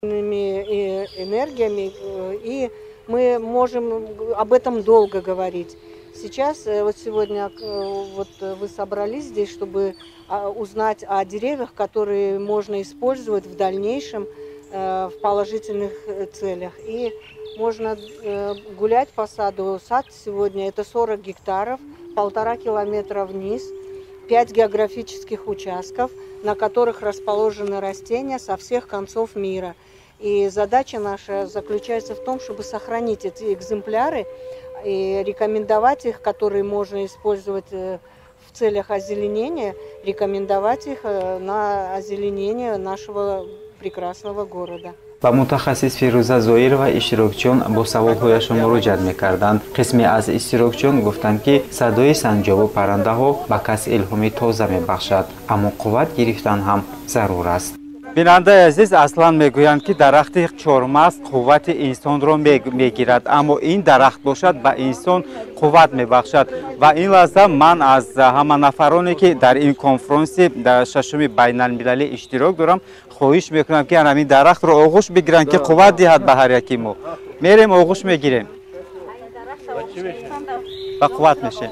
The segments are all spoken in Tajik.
Энергиями, и мы можем об этом долго говорить. Сейчас, вот сегодня вот вы собрались здесь, чтобы узнать о деревьях, которые можно использовать в дальнейшем в положительных целях. И можно гулять по саду. Сад сегодня это 40 гектаров, 1,5 километра вниз, 5 географических участков, на которых расположены растения со всех концов мира. И задача наша заключается в том, чтобы сохранить эти экземпляры и рекомендовать их, которые можно использовать в целях озеленения, рекомендовать их на озеленение нашего прекрасного города. Ба мутахассис Фирӯза Зоирова иштирокчиён бо саволҳояшон муроҷиат мекарданд. Қисме аз иштирокчиён гуфтанд, ки садои санҷобу паррандаҳо ба кас илҳоми тоза мебахшад, аммо қувват гирифтан ҳам зарур аст. Бинандаи азиз, аслан мегӯянд, ки дарахти чормағз қуввати инсонро мегирад, аммо ин дарахт бошад, ба инсон қувват мебахшад. Ва ин лаҳза ман аз ҳама нафароне, ки дар ин конфронси шашуми байналмилалӣ иштирок дорам, хоҳиш мекунам, ки ҳамин дарахтро оғӯш бигиранд, ки қувват диҳад ба ҳар яки мо. Мерем, оғӯш мегирем ва қувват мешем.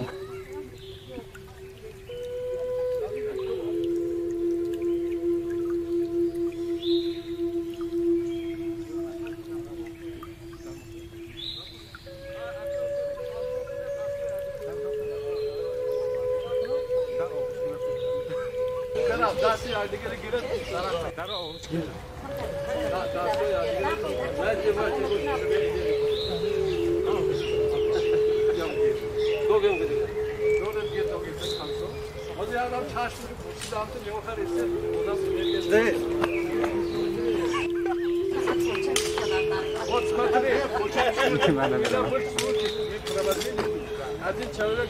Вот смотри, один человек.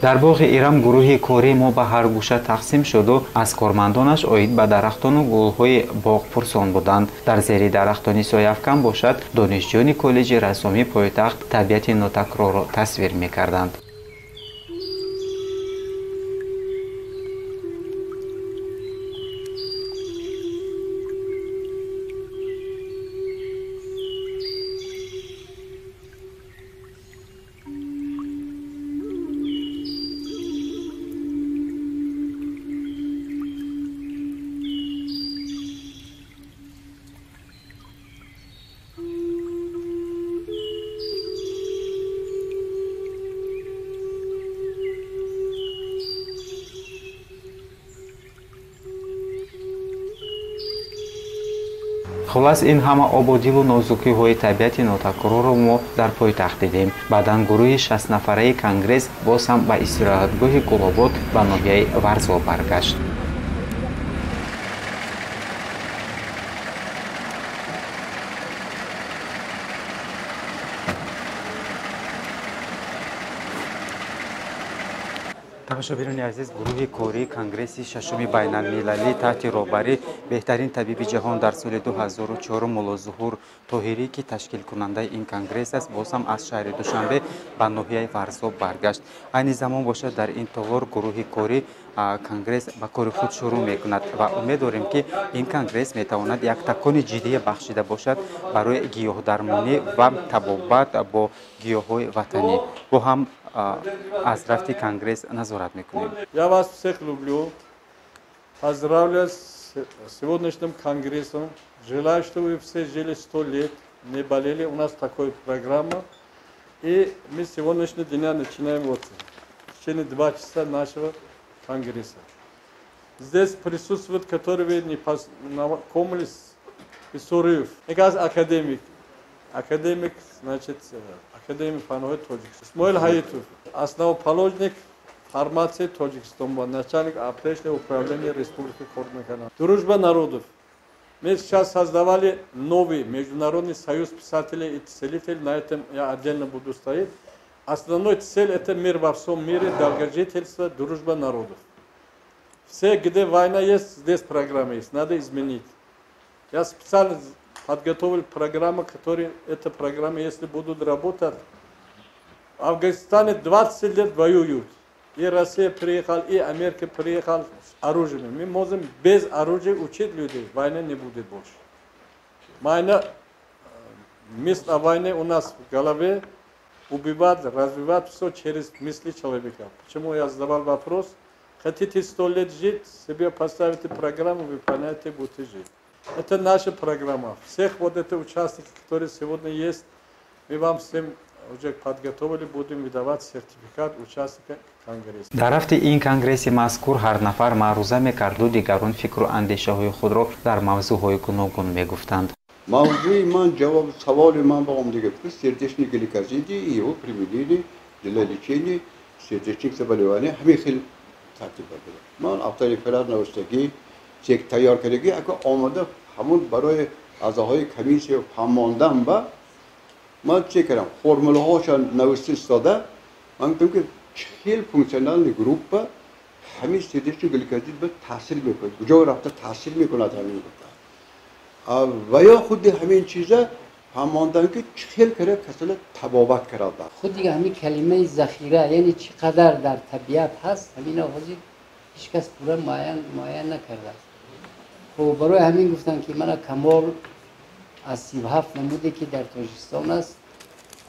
Дар боғи Ирам гурӯҳи кории мо ба ҳар гӯша тақсим шуду аз кормандонаш оид ба дарахтону гулҳои боғ пурсон буданд. Дар зери дарахтони сояафкан бошад, донишҷӯёни коллеҷи рассомии пойтахт табиати нотакрорро тасвир мекарданд. Хулас, ин ҳама ободиву нозукиҳои табиати нотакрорро мо дар пойтахт дидем. Баъдан гурӯҳи 60-нафараи конгресс боз ҳам ба истироҳатгоҳи Гулобод ба ноҳияи Варзоб баргашт. Тамошобинони азиз, гурӯҳи кории конгресси шашуми байналмилалӣ таҳти роҳбарӣ беҳтарин табиби ҷаҳон дар соли 2004 Муллозуҳур Тоҳирӣ, ки ташкилкунандаи ин конгресс аст, боз ҳам аз шаҳри Душанбе ба ноҳияи Варзоб баргашт. Айни замон бошад, дар ин толор гурӯҳи корӣ конгресс ба кори худ шурӯъ мекунад ва умед дорем, ки ин конгресс метавонад як такони ҷиддие бахшида бошад барои гиёҳдармонӣ ва табобат бо гиёҳҳои ватанӣ. Бо ҳам аз рафти конгресс назорат мекунем. Я вас всех люблю. Поздравляю с сегодняшним конгрессом. Желаю, чтобы вы все жили 100 лет, не болели. У нас такая программа. И мы с сегодняшнего дня начинаем вот в течение 2 часа нашего конгресса. Здесь присутствуют, которые вы не познакомились, Исуриев, академик. Академик, значит, академик фанҳои Тоҷикистон. Исмоил Ҳаитов, основоположник фармации Тоҷикистон, начальник аптечного управления республики кор мекунад. Дружба народов. Мы сейчас создавали новый Международный союз писателей и целителей, на этом я отдельно буду стоять. Основной цель – это мир во всем мире, долгожительство, дружба народов. Все, где война есть, здесь программа есть, надо изменить. Я специально подготовил программу, которая, эта программа, если будут работать, В Афганистане 20 лет воюют. И Россия приехала, и Америка приехала с оружием. Мы можем без оружия учить людей. Войны не будет больше. Война, мысль о войне у нас в голове, убивать, развивать все через мысли человека. Почему я задавал вопрос? Хотите 100 лет жить, себе поставите программу, выполняйте, будете жить. Это наша программа. Всех вот эти участники, которые сегодня есть, мы вам всем уже подготовили, будем выдавать сертификат участника конгресса. Дар рафти ин конгресси мазкур ҳар нафар маъруза мекарду дигарон фикру андешаҳои худро дар мавзӯъҳои гуногун мегуфтанд. Мавзӯи ман, ҷавоб саволи ман ба омдига сердечные гликозиды и его применение для лечения сердечных заболеваний, ҳамин хел тартиб буда. Ман автореферат навиштагӣ, чек тайёр кардагӣ, ака омода ҳамун барои аъзоҳои комиссия фаҳмондан ба ман чӣ кардам, формулаҳошо навишта истода, ман гуфтам, ки чил функциональный группа ҳамин сердечный гликозид ба таъсир мекунад, куҷо рафта таъсир мекунад, ҳамин гуфта ва ё худи ҳамин чиза фаҳмондан, ки чӣ хел кара касала табобат карда. Худи ҳамин калимаи захира, яъне чӣ қадар дар табиат ҳаст, ҳамина ҳозир ҳеҷ кас пурра муайян накардааст. Хуб, барои ҳамин гуфтанд, ки мана камол аз 37 намуде, ки дар Тоҷикистон аст,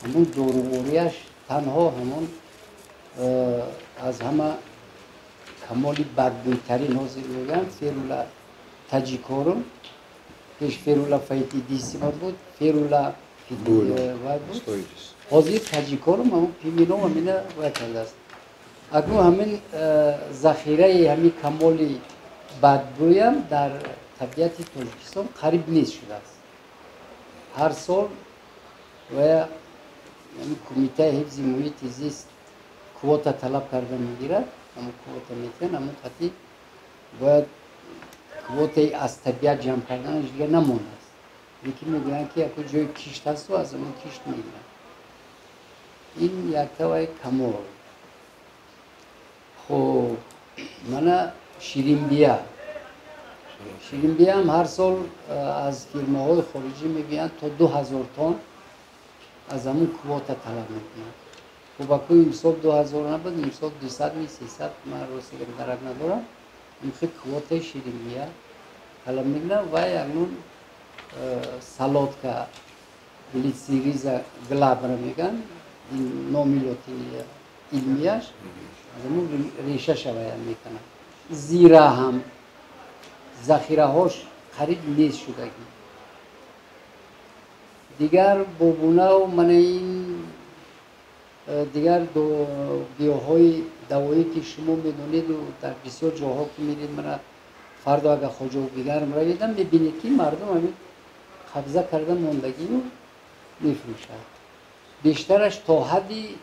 ҳамун дорувориаш танҳо ҳамон аз ҳама камоли бадбӯйтарин ҳозир мегӯянд ферула таҷикорум, пеш ферула фоетидиссима буд, ферула вай буд, ҳозир таҷикорум, ҳамун пименов ҳамина вай кардааст. Акнун ҳамин захираи ҳамин камоли бадбӯям дар табиати Тоҷикистон қариб нест шудааст. Ҳар сол ва Кумитаи ҳифзи муҳити зист квота талаб карда мегирад, ҳамун квота метиҳанд, ҳамун қати бояд квотаи аз табиат ҷамъ карданаш дигар намондааст. Лекин мегӯянд, ки яко ҷои кишт ҳасту аз ҳамун кишт мегиранд. Ин яктавай камол. Хуб, мана ширинбия. Ширинбияам ҳар сол аз фирмаҳои хориҷӣ мегӯянд, то 2000 тонн аз ҳамун квота талаб мекунанд. Хуб, аку имсол 2000 набуд, имсол 200 ми 300, ман рости дарак надорам. Имхи квотаи ширинбия талаб мекунанд ва акнун солодка, глицириза глабра мегӯянд, ин номи лотини илмияш, аз ҳамун реша шавая мекунанд. Зира ҳам захираҳош қариб нест шудагӣ. Дигар бобунаву мана ин дигар гиёҳҳои давоӣ, ки шумо медонеду дар бисёр ҷоҳо ки меред, мана фардо агар Хоҷобигарм раведам, мебинед, ки мардум ҳамин қабза карда мондагию мефурӯшад. Бештараш то ҳадди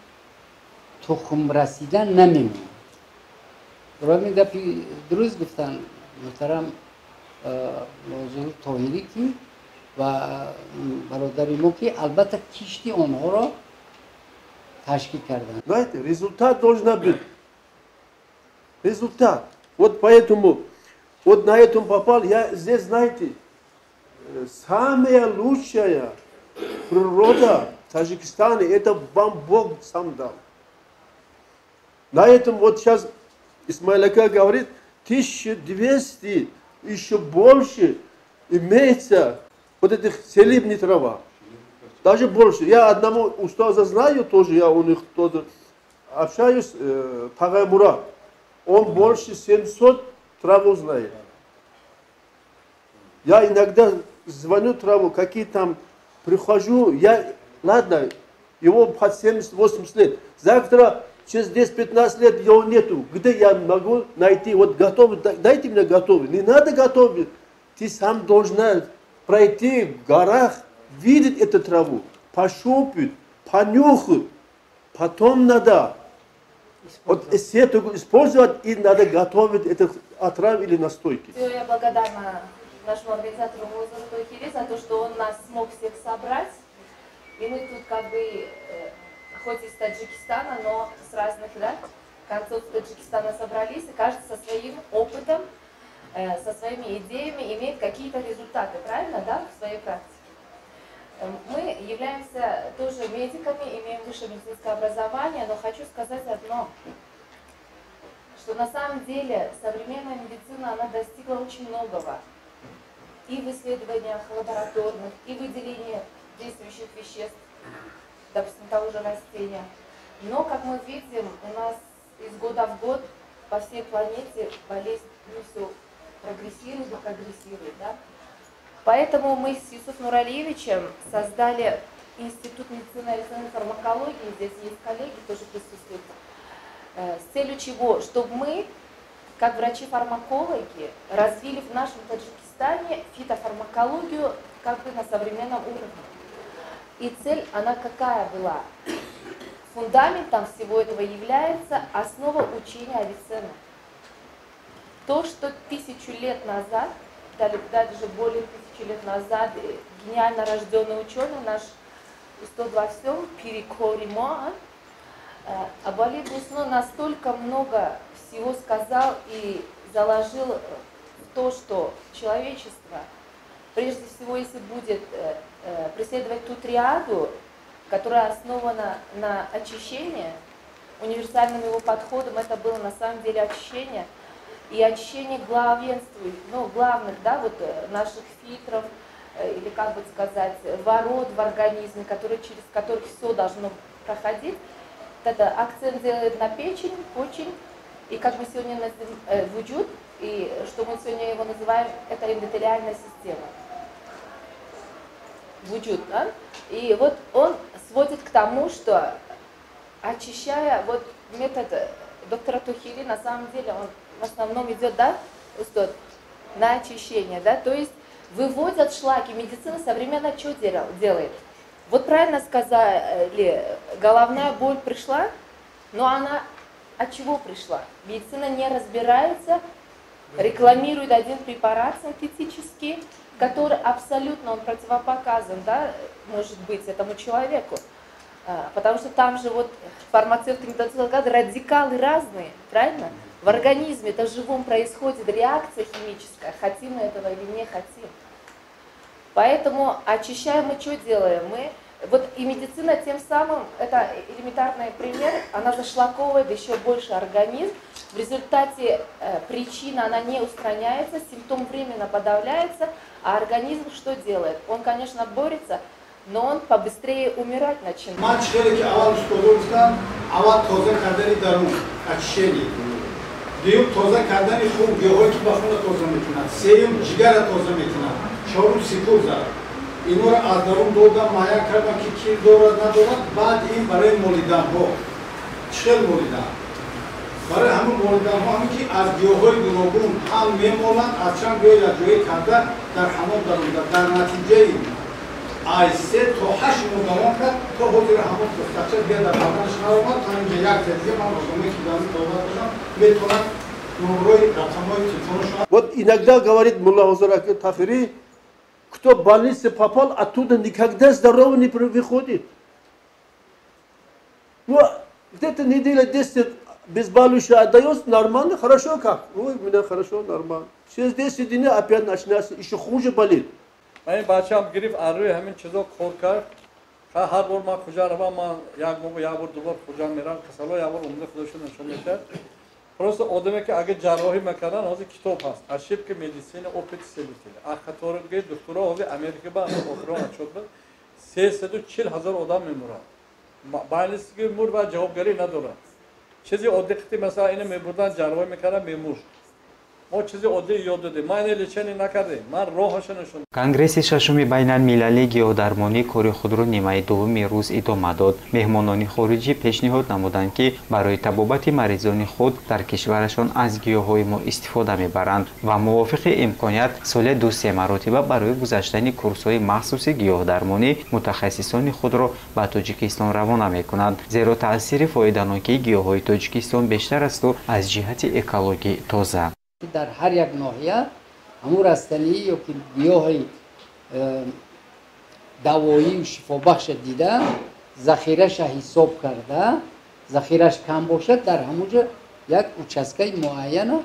тухм расидан намемонад. Барои ҳамин гапи дуруст гуфтанд муҳтарам Нозур Тоҳирӣ, ки ва бародари мо, ки албатта кишти онҳоро ташкил карданд. Знаете, результат должен быть. Результат. Вот поэтому, вот на этом попал, я здесь, знаете, самая лучшая природа в Таджикистане, это вам Бог сам дал. На этом вот сейчас Исмаил ака говорит, 1200, еще больше имеется вот этих целебных трава. Даже больше. Я одному устаза знаю тоже, я у них тоже общаюсь, Тагай Мурат. Он больше 700 траву знает. Я иногда звоню траву, какие там, прихожу, я, ладно, его под 70-80 лет. Завтра, через 10-15 лет его нету. Где я могу найти? Вот готовый, дайте мне готовый. Не надо готовить. Ты сам должна пройти в горах, видеть эту траву, пощупать, понюхать. Потом надо вот это использовать и надо готовить это отрав или настойки. Я благодарна нашему организатору Музару Тохири за то, что он нас смог всех собрать. И мы тут как бы, хоть из Таджикистана, но с разных, да, концов Таджикистана собрались, и каждый со своим опытом, со своими идеями имеет какие-то результаты, правильно, да, в своей практике. Мы являемся тоже медиками, имеем высшее медицинское образование, но хочу сказать одно, что на самом деле современная медицина, она достигла очень многого. И в исследованиях лабораторных, и в выделении действующих веществ, допустим, того же растения. Но, как мы видим, у нас из года в год по всей планете болезнь, ну, все прогрессирует и прогрессирует, да? Поэтому мы с Юсуфом Нуралиевичем создали Институт медицины и фармакологии, здесь есть коллеги, тоже присутствуют, с целью чего? Чтобы мы, как врачи-фармакологи, развили в нашем Таджикистане фитофармакологию как бы на современном уровне. И цель, она какая была? Фундаментом всего этого является основа учения Авиценны. То, что 1000 лет назад, даже более 1000 лет назад, гениально рожденный ученый наш 127 Пирикоримо, Абуали ибн Сино настолько много всего сказал и заложил в то, что человечество, прежде всего, если будет преследовать ту триаду, которая основана на очищении, универсальным его подходом это было на самом деле очищение, и очищение главенствует, ну, главных, да, вот наших фильтров, или, как бы сказать, ворот в организме, которые, через которых все должно проходить. Это акцент делает на печень, почень, и как мы сегодня называем, вуджуд, и что мы сегодня его называем, это эндотелиальная система. Вуджуд, да? И вот он сводит к тому, что очищая, вот метод доктора Тохири, на самом деле он в основном идет, да, устод, на очищение, да, то есть выводят шлаки. Медицина современно что делает? Вот правильно сказали, головная боль пришла, но она от чего пришла? Медицина не разбирается, рекламирует один препарат синтетический, который абсолютно он противопоказан, да, может быть, этому человеку. Потому что там же вот фармацевты радикалы разные, правильно? В организме, это живом происходит реакция химическая, хотим мы этого или не хотим. Поэтому очищаем мы что делаем? Мы, вот и медицина тем самым, это элементарный пример, она зашлаковывает еще больше организм. В результате причина, она не устраняется, симптом временно подавляется, а организм что делает? Он, конечно, борется, но он побыстрее умирать начинает. Дуюм тоза кардани хун, гиёҳое ки ба хуна тоза мекунанд. Сеюм ҷигара тоза мекунанд. Чорум сипурза. Инҳоро аз дарун додам, муайян кардам ки кир дорад, надорад. Баъд ин барои молиданҳо. Чӣ хел молидан? Барои ҳамин молиданҳо ҳамин ки аз гиёҳҳои гуногун ҳам мемоланд, аз чанд гиёҳ якҷоя карда дар ҳамон дарунда. Дар натиҷаи аз 3 то 8 моҳ давом кард, то ҳозир ҳамон пӯстача дигар дар баданаш наомад. То инҷа як дига ман розоме ки дар давлат бошам метавонам номрои рақамҳои телефонашон. Вот иногда говорит мулла Ҳозир Тахири, кто в больницу попал, оттуда никогда здоровый не выходит. Ну, где-то неделя 10 обезболивающее отдается, нормально, хорошо как? Ой, у меня хорошо, нормально. Через 10 дней опять начинается, еще хуже болит. Ман бачам гирифт, арӯи ҳамин чизо кор кард. Ҳар бор ман куҷа равам, ман як моҳ як бор, ду бор куҷа мерам, касало як бор умда худашон нишон медиҳад. Просто одаме ки агар ҷарроҳӣ мекарданд, ҳозир китоб ҳаст. Ошибки медицины, опыт исследователя. А хаторги духтуро ҳозир Америка ба охирон отчёт буд. 340 000 одам мемурад. Больница ки мур ва ҷавобгарӣ надорад. Чизи оддӣ қити масалан ина мебурданд, ҷарроҳӣ мекарданд, мемурд. Мо чизи оддӣ ёд додем. Ман ина лечение накардем. Ман роҳашо нишон. Конгресси шашуми байналмилалии гиёҳдармонӣ кори худро нимаи дуввуми рӯз идома дод. Меҳмонони хориҷӣ пешниҳод намуданд, ки барои табобати маризони худ дар кишварашон аз гиёҳҳои мо истифода мебаранд ва мувофиқи имконият соли 2-3 маротиба барои гузаштани курсҳои махсуси гиёҳдармонӣ мутахассисони худро ба Тоҷикистон равона мекунанд, зеро таъсири фоиданокии гиёҳҳои Тоҷикистон бештар асту аз ҷиҳати экологӣ тоза. Дар ҳар як ноҳия ҳамун растанӣ ё ки гиёҳи давоию шифобахша дида, захираша ҳисоб карда, захираш кам бошад, дар ҳамун ҷо як участкаи муайяна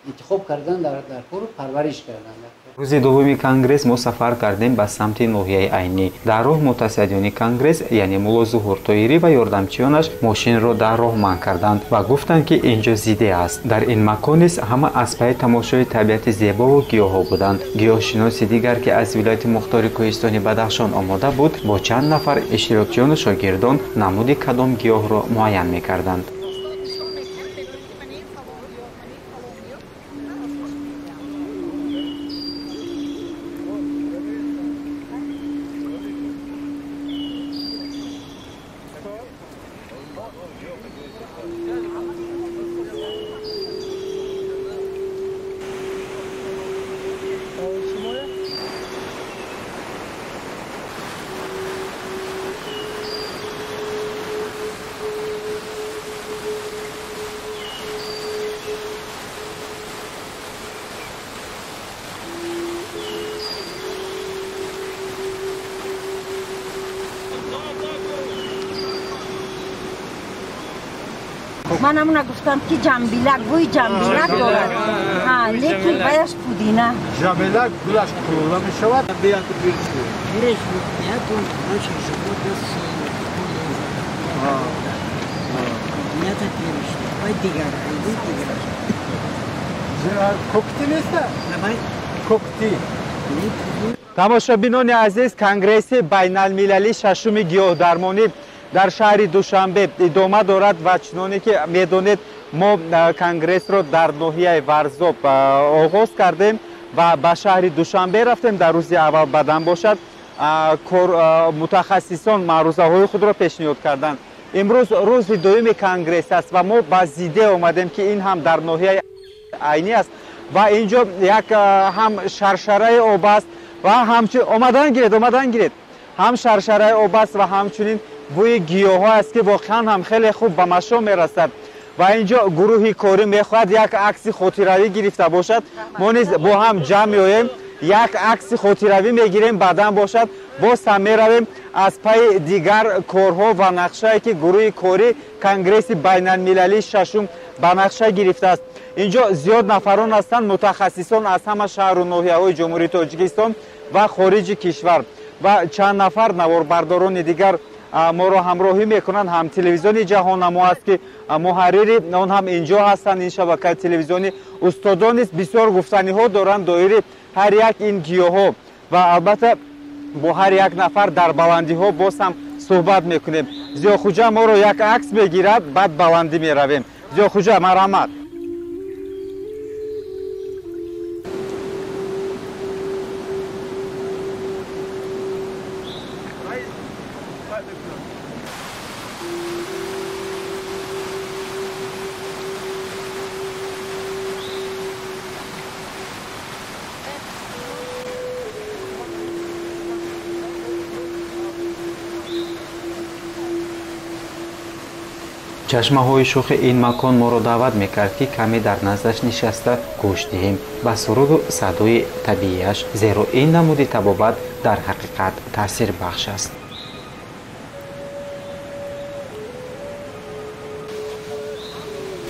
Интихоб кардан дар кор, парвариш кардан дар кор. Рӯзи дуввуми конгресс мо сафар кардем ба самти ноҳияи Айнӣ. Дар роҳ мутасаддиёни конгресс, яъне Мулло Зуҳур Тоирӣ ва ёрдамчиёнаш мошинро дар роҳ манъ карданд ва гуфтанд, ки ин ҷо зиде аст. Дар ин макон низ ҳама аз пайи тамошои табиати зебову гиёҳҳо буданд. Гиёҳшиноси дигар, ки аз вилояти мухтори кӯҳистони Бадахшон омода буд, бо чанд нафар иштирокчиёну шогирдон намуди кадом гиёҳро муайян мекарданд. Ман ҳамуна гуфтам, ки ҷамбилак, бӯи ҷамбилак дорад, лекин баяш пудина. Ҷамбилак гулаш кулула мешавад. Кокти неста? Кокти. Тамошобинони азиз, конгресси байналмилалии шашуми гиёҳдармонӣ дар шаҳри Душанбе идома дорад ва чуноне ки медонед, мо конгрессро дар ноҳияи Варзоб оғоз кардем ва ба шаҳри Душанбе рафтем. Дар рӯзи аввал бадан бошад, мутахассисон маърузаҳои худро пешниҳод карданд. Имрӯз рӯзи дуюми конгресс аст ва мо ба Зиде омадем, ки ин ҳам дар ноҳияи Айнӣ аст ва ин ҷо як ҳам шаршараи об аст ва ҳамчун омадан гиред, омадан гиред, ҳам шаршараи об аст ва ҳамчунин бӯи гиёҳҳо аст, ки воқеан ҳам хеле хуб ба машом мерасад. Ва ин ҷо гурӯҳи корӣ мехоҳад як акси хотиравӣ гирифта бошад. Мо низ бо ҳам ҷамъ меоем, як акси хотиравӣ мегирем, баъдан бошад боз ҳам меравем аз пайи дигар корҳо ва нақшае, ки гурӯҳи корӣ конгресси байналмилалии шашум ба нақша гирифтааст. Ин ҷо зиёд нафарон ҳастанд, мутахассисон аз ҳама шаҳру ноҳияҳои Ҷумҳурии Тоҷикистон ва хориҷи кишвар ва чанд нафар наворбардорони дигар моро ҳамроҳӣ мекунанд. Ҳам телевизиони ҷаҳоннамо аст, ки муҳаррири он ҳам инҷо ҳастанд, ин шабакаи телевизионӣ. Устодон низ бисёр гуфтаниҳо доранд доири ҳар як ин гиёҳҳо ва албатта бо ҳар як нафар дар баландиҳо боз ҳам суҳбат мекунем. Зиёхуҷа моро як акс мегирад, баъд баландӣ меравем. Зиёхуҷа, марҳамат. Чашмаҳои шӯхи ин макон моро даъват мекард, ки каме дар наздаш нишаста гӯш диҳем ба суруду садои табиияш, зеро ин намуди табобат дар ҳақиқат таъсирбахш аст.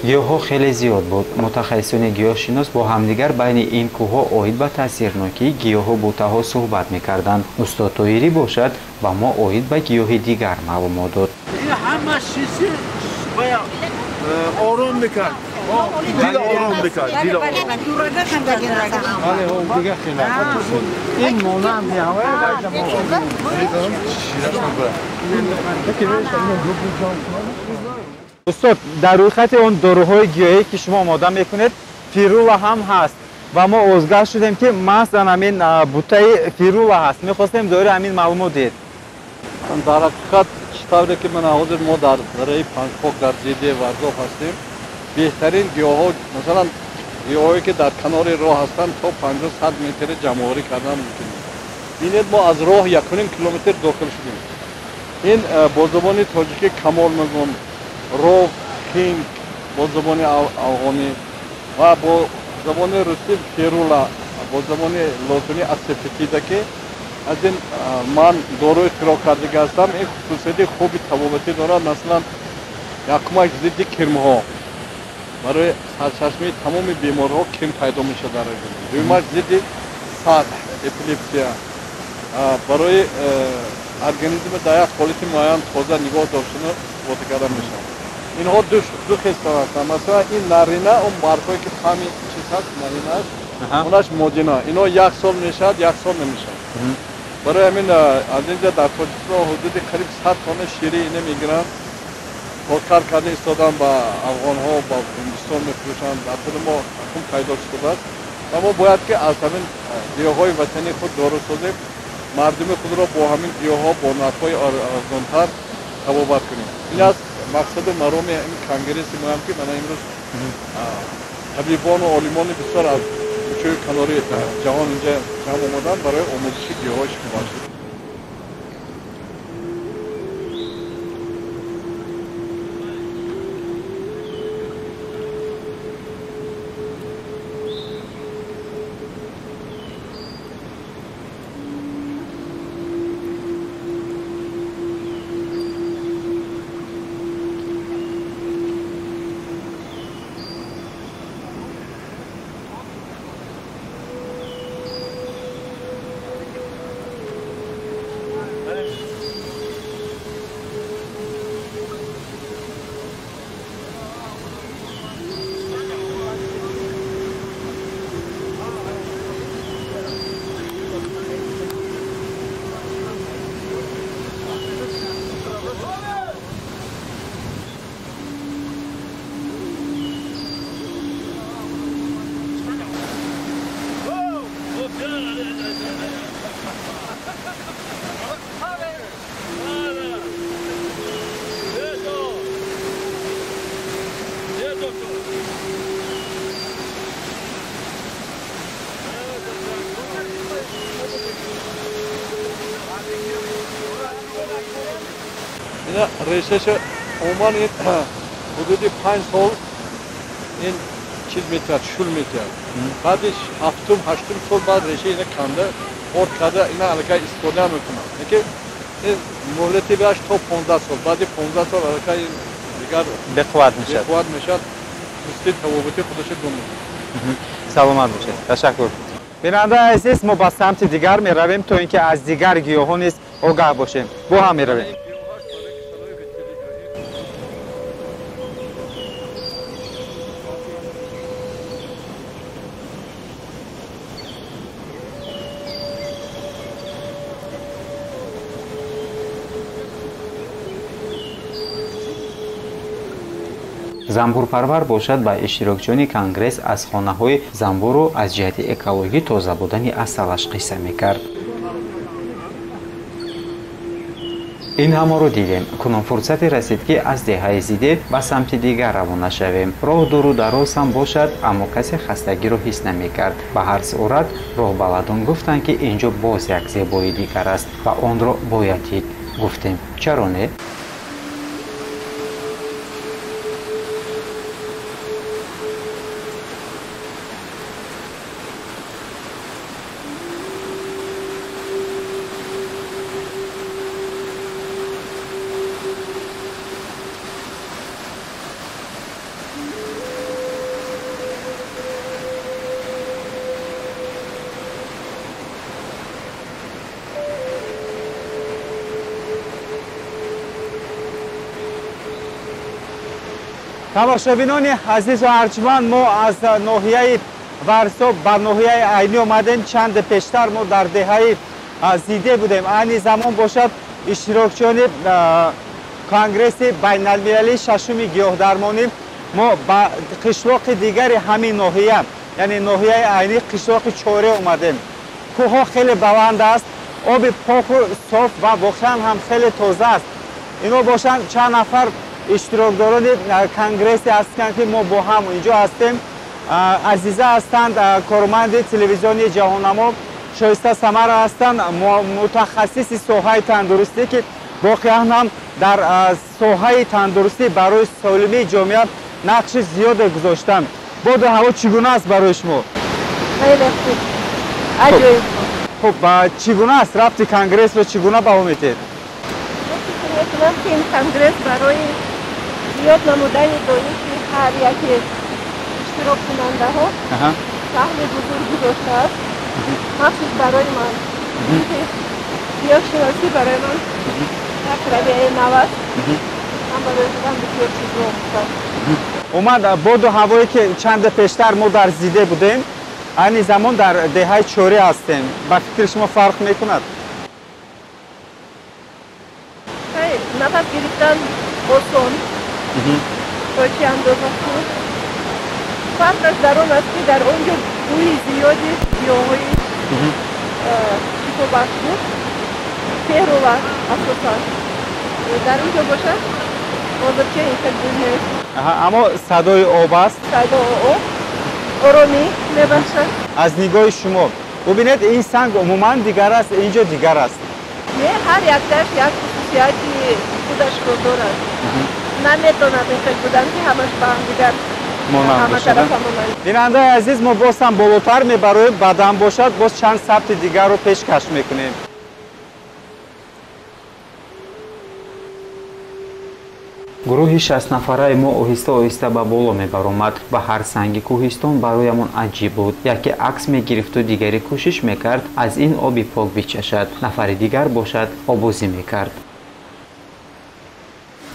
Гиёҳҳо хеле зиёд буд. Мутахассисони гиёҳшинос бо ҳамдигар байни ин кӯҳҳо оид ба таъсирнокии гиёҳу бутаҳо суҳбат мекарданд. Устод Тоирӣ бошад, ба мо оид ба гиёҳи дигар маълумот дод. Ором мекард, дил ором мекард, дил ором. Ин монанд Устод, дар рӯйхати он доруҳои гиёҳие, ки шумо омода мекунед, фирула ҳам ҳаст ва мо озгар шудем, ки маҳзан ҳамин бутаи фирула ҳаст. Мехостем доираи ҳамин маълумот диҳед. Дар ҳақиқат, чӣ тавре ки ман ҳозир мо дар дараи Панҷхок дар Зиде Варзоб ҳастем, беҳтарин гиёҳҳо, масалан гиёҳҳое, ки дар канори роҳ ҳастанд, то 50-100 метр ҷамъоварӣ кардан мумкин аст. Бинед, мо аз роҳ 1,5 километр дохил шудем. Ин бо забони тоҷикӣ камол мегӯм, ров, хинг бо забони афғонӣ ва бо забони русӣ ферула, бо забони лотинӣ асафетида, ки аз ин ман доруи ихтироъ кардагӣ ҳастам. Ин хусусияти хуби табобатӣ дорад. Масалан, якумаш зидди кирмҳо, Барои сарчашмаи тамоми бемориҳо крем пайдо мешавад дар организм. Дуюмаш зидди сатҳ, эпилепсия. Барои организм дар як ҳолати муайян тоза нигоҳ доштан истифода карда мешавад. Инҳо ду хел ҳастанд. Масалан, ин нарина, он баргҳое ки ҳамин чиз ҳаст, нарина аст, онаш модина. Инҳо як сол мешавад, як сол намешавад. Барои ҳамин аз инҷа дар Тоҷикистон ҳудуди қариб 100 тонна шири ине мегиранд, коркар карда истодан ба афғонҳо, ба Ҳиндустон мефурӯшанд. Дар худи мо хун пайдо шудааст ва мо бояд ки аз ҳамин гиёҳҳои ватании худ дору созем, мардуми худро бо ҳамин гиёҳҳо бо нархҳои арзонтар табобат кунем. Ин аст мақсаду мароми ин конгресси моям, ки мана имрӯз табибону олимони бисёр аз гӯшаи канори ҷаҳон инҷа ҷамъ омаданд барои омӯзиши гиёҳҳои шифобахш. Решаша умуман ин ҳудуди 5 сол ин чиз метиҳад, шул метиҳад. Баъди ҳафтум, ҳаштум сол баъд реша ина канда, орд карда, ина аллакай истифода мекунад. Лекин ин муҳлати бааш то 15 сол. Баъди 15 сол аллакай ин дигар беқувват мешавад. Беқувват мешавад, мисли табобати худашо гум мекунад. Саломат бошед. Ташаккур. Бинандаи азиз, мо ба самти дигар меравем, то ин ки аз дигар гиёҳон низ огаҳ бошем. Бо ҳам меравем. Замбурпарвар бошад ба иштирокчиёни конгресс аз хонаҳои замбуру аз ҷиҳати экологӣ тоза будани асалаш қисса мекард. Ин ҳамаро дидем. Кунун фурсате расид, ки аз деҳаи Зиде ба самти дигар равона шавем. Роҳ дуру дароз ҳам бошад, аммо касе хастагиро ҳис намекард. Ба ҳар сурат роҳбаладон гуфтанд, ки инҷо боз як зебои дигар аст ва онро бояд дид. Гуфтем, чаро не? Тамошобинони азизу арҷманд, мо аз ноҳияи Варзоб ба ноҳияи Айнӣ омадем. Чанде пештар мо дар деҳаи Зиде будем. Айни замон бошад иштирокчиёни конгресси байналмилалии шашуми гиёҳдармонӣ мо ба қишлоқи дигари ҳамин ноҳия, яъне ноҳияи Айнӣ, қишлоқи Чоре омадем. Кӯҳҳо хеле баланд аст, оби поку соф ва воқеан ҳам хеле тоза аст. Ино бошанд чанд нафар иштирокдорони конгрессе ҳастанд, ки мо бо ҳам инҷо ҳастем. Азиза ҳастанд, корманди телевизиони Ҷаҳоннамо, Шоиста Самара ҳастанд, мутахассиси соҳаи тандурустӣ, ки воқеан ҳам дар соҳаи тандурустӣ барои солимии ҷомеа нақши зиёде гузоштанд. Боду ҳаво чӣ гуна аст барои шумо? Хеле хуб, аҷоиб. Хуб, чӣ гуна аст рафти конгрессро, чӣ гуна баҳо медиҳед? Фикр мекунам, ки ин конгресс барои зиёд намудани дониши ҳар яке Иштироккунандаҳо саҳми бузург гузоштааст, махсус барои ман. Гиёҳшиносӣ барои ман як равияи нав аст. Ман барои худам бисёр чизро омӯхтам. Умуман, боду ҳавое ки чанде пештар мо дар Зиде будем, айни замон дар деҳаи Чорӣ ҳастем, ба фикри шумо фарқ мекунад? Нафас гирифтан осон, то чӣ андоза худ. Фарқаш дар он аст, ки дар он ҷо бӯи зиёди гиёҳҳои шифобахш буд, ферова асосан. Дар ин ҷо бошад, ҳозирча ин хел бӯй нест. Аммо садои об аст. Садои об оромӣ мебахшад. Аз нигоҳи шумо бубинед, ин санг умуман дигар аст, ин ҷо дигар аст. Не, ҳар якташ як хусусияти худашро дорад. Наметавонад ин хел будан, ки ҳамаш ба ҳамдигар монанд бошад. Бинандаи азиз, мо боз ҳам болотар мебароем, баъдан бошад боз чанд сабти дигарро пешкаш мекунем. Гурӯҳи 60 нафараи мо оҳиста оҳиста ба боло мебаромад ва ҳар санги кӯҳистон бароямон аҷиб буд. Яке акс мегирифту дигаре кӯшиш мекард аз ин оби пок бичашад, нафари дигар бошад обозӣ мекард.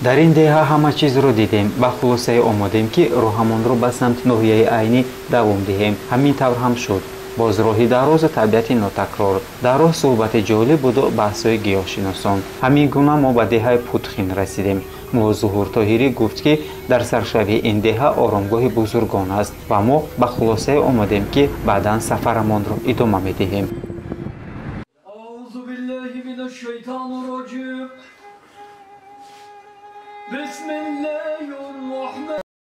Дар ин деҳа ҳама чизро дидем, ба хулосае омадем, ки роҳамонро ба самти ноҳияи Айнӣ давом диҳем. Ҳамин тавр ҳам шуд. Боз роҳи дарозу табиати нотакрор. Дар роҳ суҳбати ҷолиб буду баҳсҳои гиёҳшиносон. Ҳамин гуна мо ба деҳаи Путхин расидем. Мулло Зуҳур Тоҳирӣ гуфт, ки дар саршавии ин деҳа оромгоҳи бузургон аст ва мо ба хулосае омадем, ки баъдан сафарамонро идома медиҳем.